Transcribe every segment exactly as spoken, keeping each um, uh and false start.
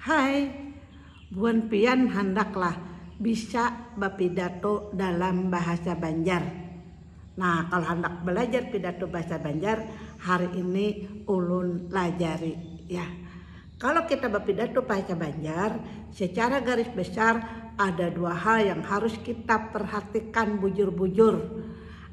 Hai, buhan pian handaklah bisa bapidato dalam bahasa Banjar. Nah, kalau handak belajar pidato bahasa Banjar, hari ini ulun lajari ya. Kalau kita bapidato bahasa Banjar, secara garis besar ada dua hal yang harus kita perhatikan bujur-bujur.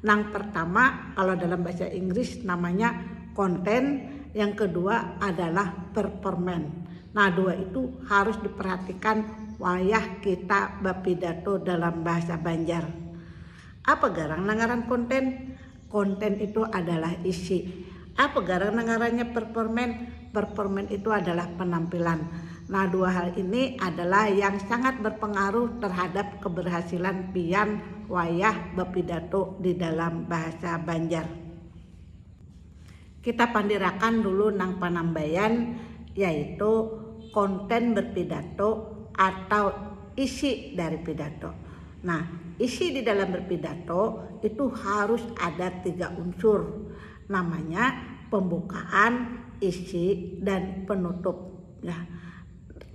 Nang pertama, kalau dalam bahasa Inggris namanya konten, yang kedua adalah performan. Nah, dua itu harus diperhatikan wayah kita bapidato dalam bahasa Banjar. Apa garang nangaran konten? Konten itu adalah isi. Apa garang nangarannya performan? Performan itu adalah penampilan. Nah, dua hal ini adalah yang sangat berpengaruh terhadap keberhasilan pian wayah bapidato di dalam bahasa Banjar. Kita pandirakan dulu nang panambayan, yaitu konten berpidato atau isi dari pidato. Nah, isi di dalam berpidato itu harus ada tiga unsur, namanya pembukaan, isi, dan penutup. Nah,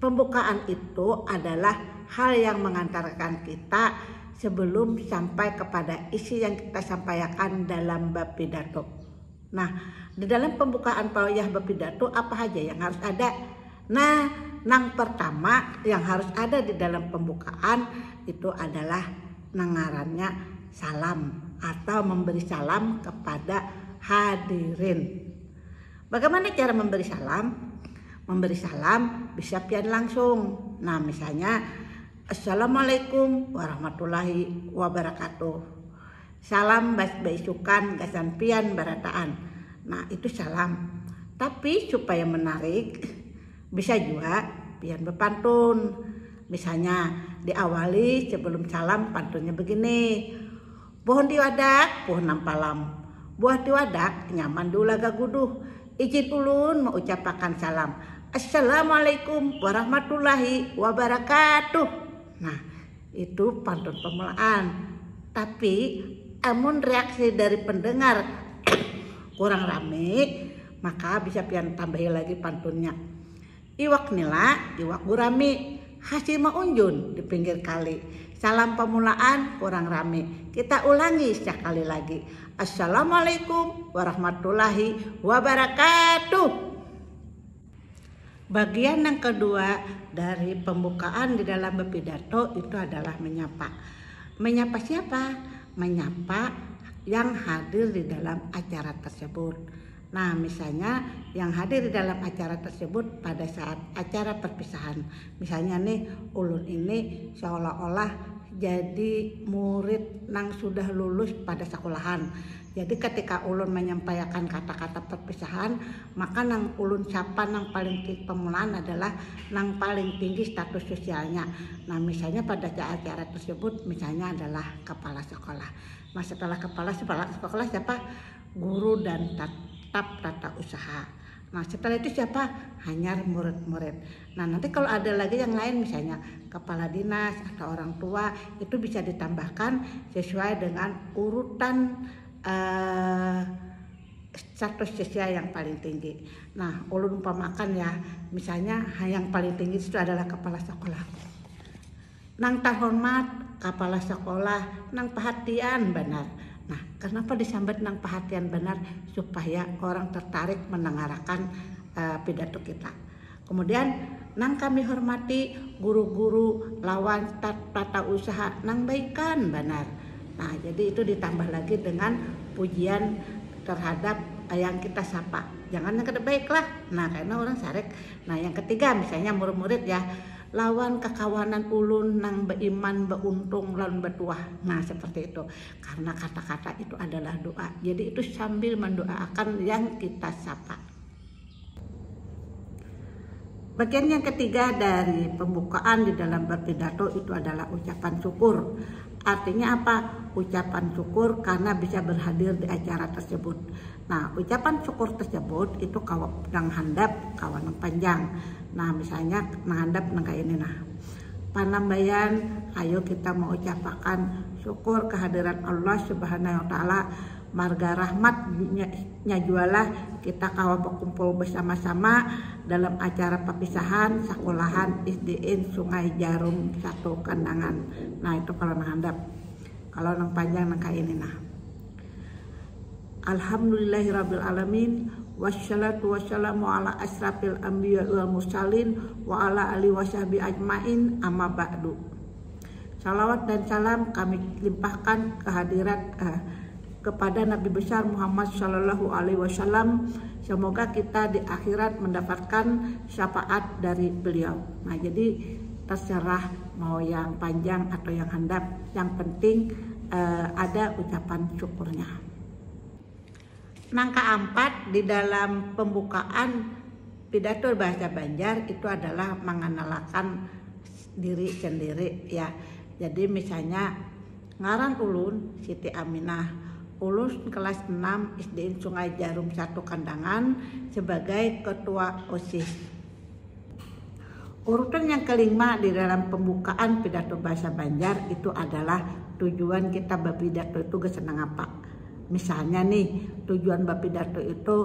pembukaan itu adalah hal yang mengantarkan kita sebelum sampai kepada isi yang kita sampaikan dalam bab pidato. Nah, di dalam pembukaan pawayah bapidato apa saja yang harus ada? Nah, nang pertama yang harus ada di dalam pembukaan itu adalah nangarannya salam atau memberi salam kepada hadirin. Bagaimana cara memberi salam? Memberi salam bisa pian langsung. Nah, misalnya, "Assalamualaikum warahmatullahi wabarakatuh. Salam bas-, baisukan gasan pian barataan." Nah, itu salam. Tapi supaya menarik, bisa juga pian bepantun. Misalnya, diawali sebelum salam pantunnya begini, "Pohon tiwadak, pohon nampalam. Buah tiwadak nyaman diulah gaguduh. Izin ulun maucapakan salam. Assalamualaikum warahmatullahi wabarakatuh." Nah, itu pantun pemulaan. Tapi amun reaksi dari pendengar kurang rame, maka bisa pian tambahi lagi pantunnya. Iwak nila, iwak gurami, hasil maunjun di pinggir kali. Salam pamulaan kurang rami. Kita ulangi sekali lagi. Assalamualaikum warahmatullahi wabarakatuh. Bagian yang kedua dari pembukaan di dalam berpidato itu adalah menyapa. Menyapa siapa? Menyapa yang hadir di dalam acara tersebut. Nah, misalnya yang hadir di dalam acara tersebut pada saat acara perpisahan. Misalnya nih, ulun ini seolah-olah jadi murid nang sudah lulus pada sekolahan. Jadi ketika ulun menyampaikan kata-kata perpisahan, maka nang ulun sapa nang paling tinggi pemulaan adalah nang paling tinggi status sosialnya. Nah, misalnya pada acara tersebut misalnya adalah kepala sekolah. Nah, setelah kepala sekolah, sekolah siapa? Guru dan tat-, staf tata usaha. Nah, setelah itu siapa? Hanyar murid-murid. Nah, nanti kalau ada lagi yang lain, misalnya kepala dinas atau orang tua, itu bisa ditambahkan sesuai dengan urutan, eh, status sosial yang paling tinggi. Nah, ulun umpamakan ya, misalnya yang paling tinggi itu adalah kepala sekolah. Nang terhormat kepala sekolah, nang perhatian banar. Nah, kenapa disambat nang perhatian banar? Supaya orang tertarik mendengarakan, eh, pidato kita. Kemudian, nang kami hormati guru-guru lawan staf tata usaha nang baikan banar. Nah, jadi itu ditambah lagi dengan pujian terhadap yang kita sapa. Jangan yang kada baik lah. Nah, karena orang sarik. Nah, yang ketiga misalnya murid-murid ya, lawan kakawanan ulun nang baiman, bauntung, lawan batuah. Nah, seperti itu. Karena kata-kata itu adalah doa. Jadi itu sambil mendoakan yang kita sapa. Bagian yang ketiga dari pembukaan di dalam berpidato itu adalah ucapan syukur. Artinya apa? Ucapan syukur karena bisa berhadir di acara tersebut. Nah, ucapan syukur tersebut itu kawa nang handap, kawa nang panjang. Nah, misalnya nang handap nang kayak ini nah. Panambayan, ayo kita mengucapkan syukur kehadiran Allah Subhanahu wa Ta'ala, marga rahmatnya Nya jualah kita kawa bakumpul bersama-sama dalam acara papisahan sakulahan S D N Sungai Jarum satu Kandangan. Nah, itu kalau nang handap. Kalau nang panjang nang kaini nah. Alhamdulillahirabbil alamin, wassalatu wassalamu ala asrafil anbiya wal mursalin wa ala ali wa sahbi ajmain, amma ba'du. Salawat dan salam kami limpahkan kehadirat eh, kepada Nabi besar Muhammad Shallallahu Alaihi Wasallam. Semoga kita di akhirat mendapatkan syafaat dari beliau. Nah, jadi terserah mau yang panjang atau yang handap, yang penting eh, ada ucapan syukurnya. Nang keempat, di dalam pembukaan pidato bahasa Banjar itu adalah mengenalkan diri sendiri ya. Jadi misalnya, ngaran ulun Siti Aminah, ulun kelas enam S D N Sungai Jarum satu Kandangan sebagai ketua OSIS. Urutan yang kelima di dalam pembukaan pidato bahasa Banjar itu adalah tujuan kita berpidato itu gasan nangapa. Misalnya nih, tujuan berpidato itu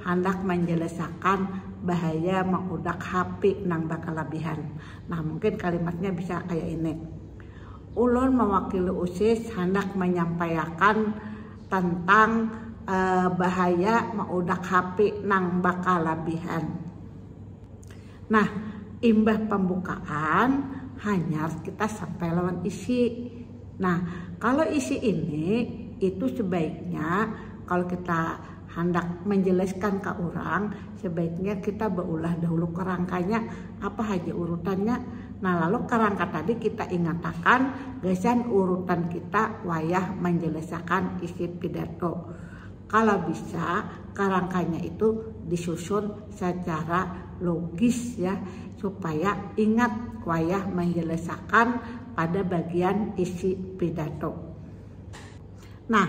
hendak menjelaskan bahaya maudak H P nang berkelebihan. Nah, mungkin kalimatnya bisa kayak ini. Ulun mewakili OSIS hendak menyampaikan tentang eh, bahaya maudak H P nang berkelebihan. Nah, imbah pembukaan hanyar kita sampai lawan isi. Nah, kalau isi ini itu sebaiknya kalau kita hendak menjelaskan ke orang, sebaiknya kita berulah dahulu kerangkanya apa saja urutannya. Nah, lalu kerangka tadi kita ingatakan gasan urutan kita wayah menjelaskan isi pidato. Kalau bisa, kerangkanya itu disusun secara logis ya, supaya ingat wayah menjelaskan pada bagian isi pidato. Nah,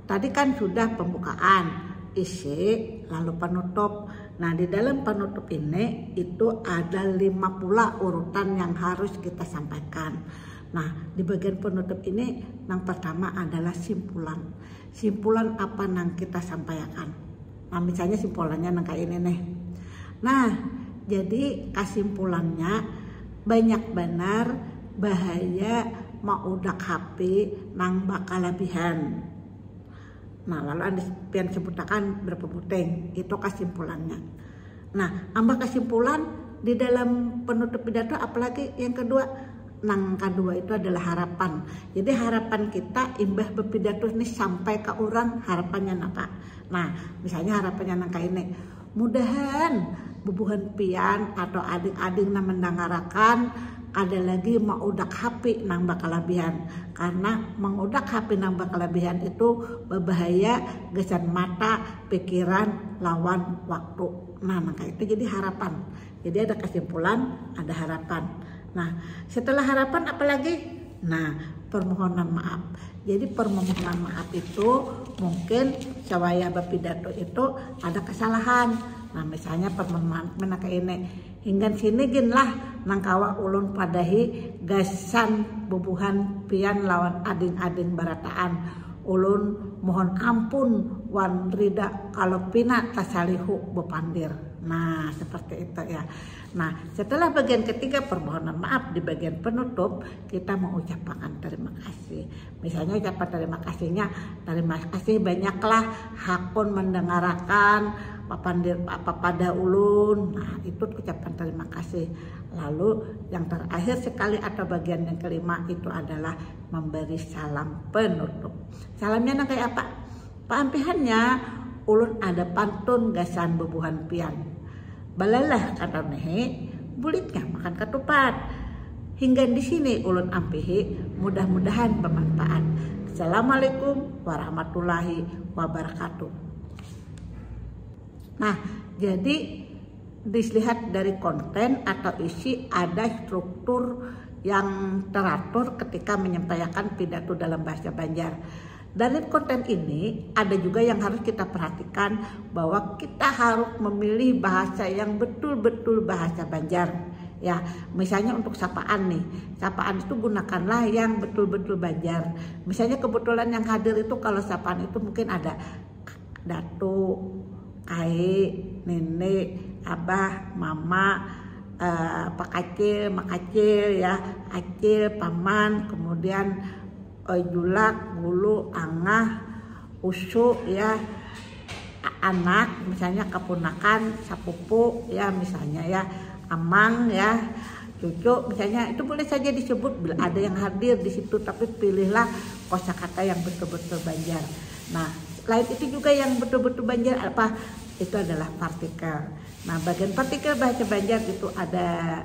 tadi kan sudah pembukaan, isi, lalu penutup. Nah, di dalam penutup ini itu ada lima pula urutan yang harus kita sampaikan. Nah, di bagian penutup ini yang pertama adalah simpulan. Simpulan apa nang kita sampaikan. Nah, misalnya simpulannya nang kayak ini nih. Nah, jadi kesimpulannya banyak benar bahaya maudak H P nang bakalabihan. Nah, lalu anda pian sebutakan berapa buting, itu kesimpulannya. Nah, ambah kesimpulan di dalam penutup pidato, apalagi yang kedua, nang kedua itu adalah harapan. Jadi harapan kita imbah berpidato ini sampai ke orang, harapannya apa? Nah, misalnya harapannya nang kayak ini, mudahan bubuhan pian atau ading-ading nang mendangarakan kada lagi maudak H P nang bakalabihan, karena mengudak H P nang bakalabihan itu berbahaya gasan mata, pikiran, lawan waktu. Nah, maka itu jadi harapan. Jadi ada kesimpulan, ada harapan. Nah, setelah harapan apalagi? Nah, permohonan maaf. Jadi permohonan maaf itu mungkin sawaya berpidato itu ada kesalahan. Nah, misalnya permohonan maaf kayak ini, hinggan sini gin lah nang kawa ulun padahi gasan bubuhan pian lawan ading-ading barataan. Ulun mohon ampun wan rida kalau pina tasalihu bepandir. Nah, seperti itu ya. Nah, setelah bagian ketiga permohonan maaf, di bagian penutup kita mengucapkan terima kasih. Misalnya ucapan terima kasihnya, terima kasih banyaklah hakun mendengarakan papandir apa pada ulun. Nah, itu ucapan terima kasih. Lalu yang terakhir sekali atau bagian yang kelima itu adalah memberi salam penutup. Salamnya nang kayak apa? Paampihannya, ulun ada pantun gasan bubuhan pian. Balalah kata nehe, bulitnya makan ketupat. Hingga di sini ulun ampihi, mudah-mudahan bermanfaat. Assalamualaikum warahmatullahi wabarakatuh. Nah, jadi dilihat dari konten atau isi ada struktur yang teratur ketika menyampaikan pidato dalam bahasa Banjar. Dari konten ini ada juga yang harus kita perhatikan bahwa kita harus memilih bahasa yang betul-betul bahasa Banjar. Ya, misalnya untuk sapaan nih, sapaan itu gunakanlah yang betul-betul Banjar. Misalnya kebetulan yang hadir itu kalau sapaan itu mungkin ada datu, kai, nini, abah, mama, eh, pakacil, makacil, ya, acil, paman, kemudian eh, julak, gulu, angah, usu, ya, a- anak, misalnya keponakan, sapupu, ya, misalnya, ya, amang, ya, cucu, misalnya, itu boleh saja disebut bila ada yang hadir di situ, tapi pilihlah kosakata yang betul-betul Banjar. Nah, lain itu juga yang betul-betul Banjar apa? Itu adalah partikel. Nah, bagian partikel bahasa Banjar itu ada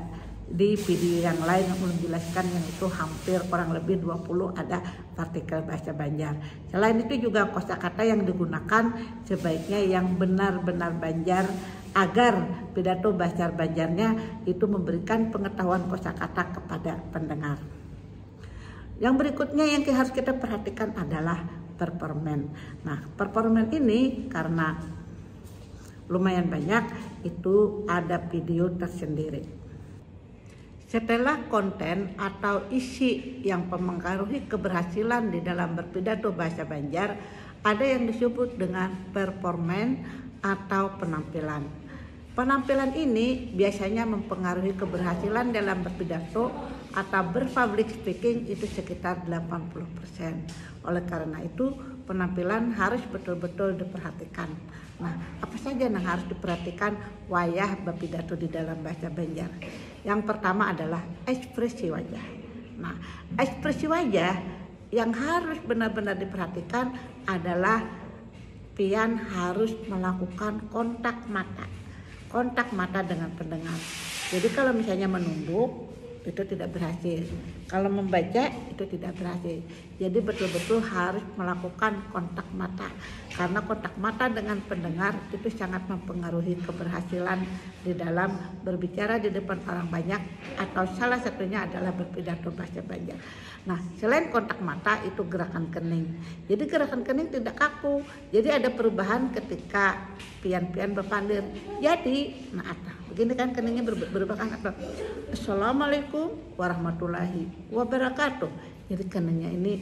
di video yang lain yang ulun jelaskan, yang itu hampir kurang lebih dua puluh ada partikel bahasa Banjar. Selain itu juga kosakata yang digunakan sebaiknya yang benar-benar Banjar agar pidato bahasa Banjarnya itu memberikan pengetahuan kosakata kepada pendengar. Yang berikutnya yang harus kita perhatikan adalah performan. Nah, performan ini karena lumayan banyak, itu ada video tersendiri. Setelah konten atau isi yang mempengaruhi keberhasilan di dalam berpidato bahasa Banjar, ada yang disebut dengan performan atau penampilan. Penampilan ini biasanya mempengaruhi keberhasilan dalam berpidato atau berpublic speaking itu sekitar delapan puluh persen. Oleh karena itu, penampilan harus betul-betul diperhatikan. Nah, apa saja yang harus diperhatikan wayah berpidato di dalam bahasa Banjar? Yang pertama adalah ekspresi wajah. Nah, ekspresi wajah yang harus benar-benar diperhatikan adalah pian harus melakukan kontak mata. Kontak mata dengan pendengar. Jadi kalau misalnya menunduk, itu tidak berhasil. Kalau membaca, itu tidak berhasil. Jadi betul-betul harus melakukan kontak mata. Karena kontak mata dengan pendengar itu sangat mempengaruhi keberhasilan di dalam berbicara di depan orang banyak, atau salah satunya adalah berpidato bahasa Banjar. Nah, selain kontak mata itu gerakan kening. Jadi gerakan kening tidak kaku. Jadi ada perubahan ketika pian-pian berpandir. Jadi, nah, begini kan keningnya berubah kan apa? Assalamualaikum warahmatullahi wabarakatuh. Jadi keningnya ini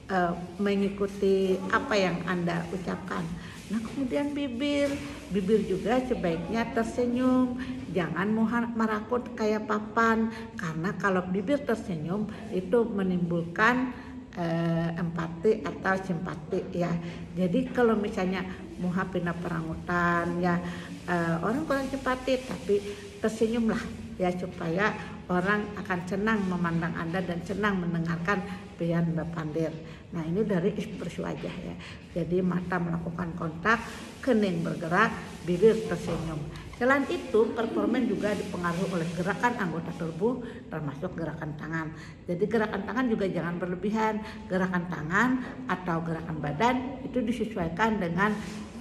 uh, mengikuti apa yang Anda ucapkan. Nah, kemudian bibir, bibir juga sebaiknya tersenyum, jangan muha marakut kayak papan, karena kalau bibir tersenyum itu menimbulkan uh, empati atau simpati, ya. Jadi kalau misalnya muha pina perangutan, ya, uh, orang kurang simpati, tapi tersenyumlah, ya, supaya orang akan senang memandang Anda dan senang mendengarkan pian berpandir. Nah, ini dari ekspresi wajah, ya. Jadi mata melakukan kontak, kening bergerak, bibir tersenyum. Selain itu, performan juga dipengaruhi oleh gerakan anggota tubuh, termasuk gerakan tangan. Jadi gerakan tangan juga jangan berlebihan. Gerakan tangan atau gerakan badan itu disesuaikan dengan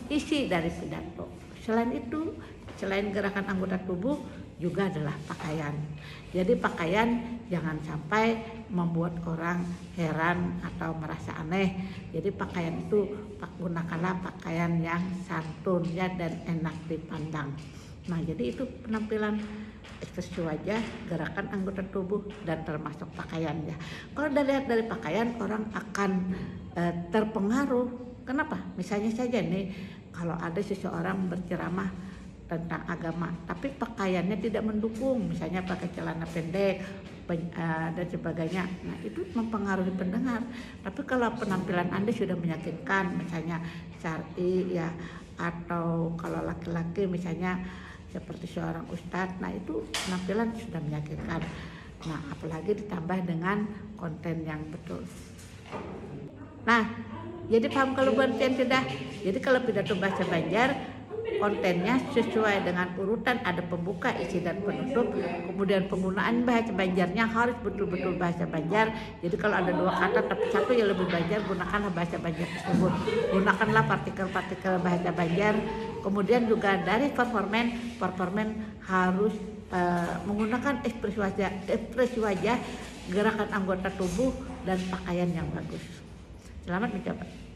isi dari pidato. Selain itu, selain gerakan anggota tubuh, juga adalah pakaian. Jadi pakaian jangan sampai membuat orang heran atau merasa aneh. Jadi pakaian itu gunakanlah pakaian yang santun, ya, dan enak dipandang. Nah, jadi itu penampilan, ekspresi wajah, gerakan anggota tubuh, dan termasuk pakaian, ya. Kalau dilihat dari pakaian, orang akan eh, terpengaruh. Kenapa? Misalnya saja nih, kalau ada seseorang berceramah tentang agama, tapi pakaiannya tidak mendukung, misalnya pakai celana pendek, pen- eh, dan sebagainya. Nah, itu mempengaruhi pendengar. Tapi kalau penampilan Anda sudah meyakinkan, misalnya syar'i, ya, atau kalau laki-laki misalnya seperti seorang ustadz, nah, itu penampilan sudah meyakinkan. Nah, apalagi ditambah dengan konten yang betul. Nah, jadi paham kalau buat pian sudah. Jadi kalau pidato bahasa Banjar, kontennya sesuai dengan urutan, ada pembuka, isi, dan penutup. Kemudian penggunaan bahasa Banjarnya harus betul-betul bahasa Banjar. Jadi kalau ada dua kata tapi satu yang lebih Banjar, gunakanlah bahasa Banjar tersebut. Gunakanlah partikel-partikel bahasa Banjar. Kemudian juga dari performan, performan harus eh, menggunakan ekspresi wajah, ekspresi wajah, gerakan anggota tubuh, dan pakaian yang bagus. Selamat mencoba.